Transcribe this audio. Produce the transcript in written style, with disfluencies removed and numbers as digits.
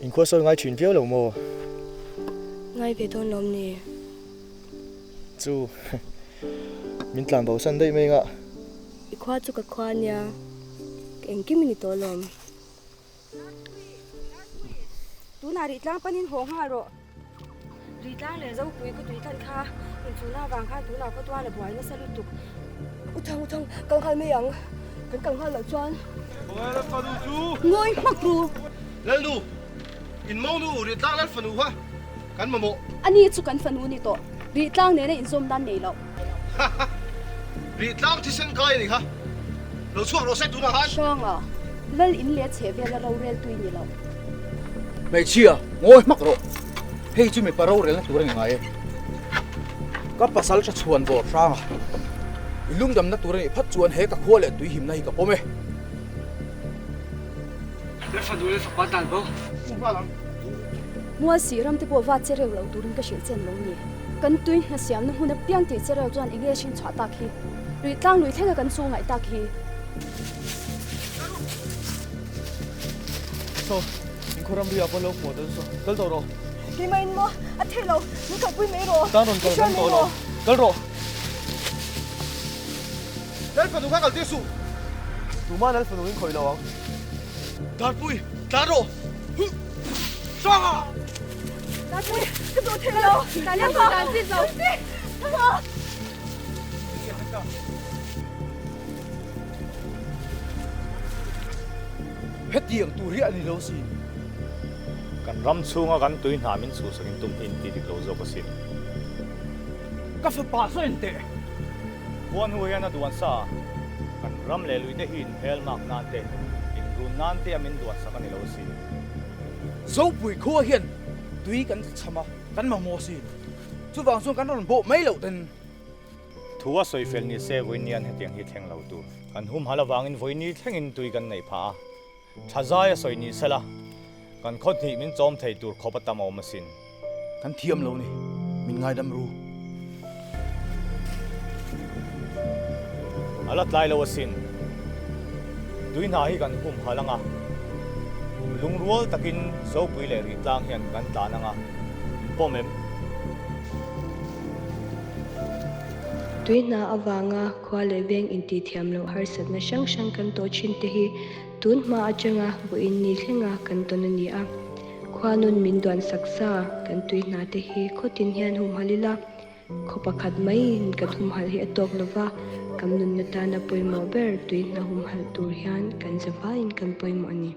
Inkhua sawi ngai thin viau lo maw? Ngai ve dawn lawm ni? Chu, min tlan bo san daih mai ngah. I khua chu ka khua ania, ka engkim i ni tawh lawm. Tunah Rihtlang panin haw nghal rawh. Rihtlang leh Zopui ka tui tlan kha inchhuna avang khan tunah khaw tual a buai nasa lutuk. U Thang, U Thang, kal nghal mai ang. Kan kal nghal loh chuan. Khawngaih lal fanu chu. Ngawi hmak ru. Lalnu, in monu Rihtlang lal fanu kha kan mamawh. Ani chu kan fanu ni tawh. Rihtlang nena inzawm nan nei loh. Ha ha. Rihtlang thisen kai a ni kha. Lo chhuak rawh se tunah khan. Hranga, Lal in leh chheh vela rorel tui ni lo. Hmeichhia, ngawi hmak rawh. Hei chu mipa rorelna tur a ni ngai e. Ka pasal tha chhuan bawr hranga i lungdamna tur a nih phat chuan he ka khua leh tui himna hi ka pawm e. Lal fanu lal fapa dan bo. Mual sih ram te pawh va che reuh lo turin ka hrilh chen lo ni. Kan tui hna siamna hmun apiang tih che reuh chuan enge hrin chhuah tak hi? Rih tlang lui thlenga kan chu ngaih tak hi. Saw, in khaw ramri ah pawh lo hmuh dawn saw. Kal tawh rawh. Keimah in maw? A theih lo, min kalpui mai rawh. Tan rawn kal ram tawh lo. Kal rawh. Lal fanu kha kal tir suh. Tumah Lal fanu in khawih lo ang. Darpui, tlan rawh. Hranga! Darpui, ka duh thei lo. Tlan rawh, tlan rawh. Tlan rawh. Hetiang tur hi a ni lo sin. Kan ram chhunga kan tui hna min chhuhsak in tum hi in ti dik lo zawk asin. Ka fapa saw en teh. Khuan hu hian a duan sa a, kan ram leh lui te hi in hel mak nan te, in run nan te a min duan sak a ni lo asin. Zopui khua hian tui kan chham a, kan mamawh asin. Chuvang chuan kan rawn bawh mai loh ten. Thu a sawi fel ni se vawiin hetiang hi thleng lo tur. Kan humhal avangin vawiin thlengin tui kan neih phah a, tha zai a sawi ni sela, kan khaw hnih min chawm thei tur khawp a tam a awm asin. Kan thiam lo ni, min ngaidam ru. A la tlai lo asin. Tui hna hi kan humhal anga, lungrual takin Zopui leh Rihtlang hian kan tlan anga, in pawm em? Tui hna avanga khua leh veng intihthiam loh harsatna hrang hrang kan tawh thin te hi tun hma atanga vawiin ni thlenga kan tawn a ni a. Khua nun min duan sak sa kan tui hna te hi khawtin hian humhalh ila, khaw pakhat maiin kan humhalh hi a tawk lova, kan nunna tana pawimawh ber tui hna humhalh tur hian kan zavaiin kan pawimawh a ni.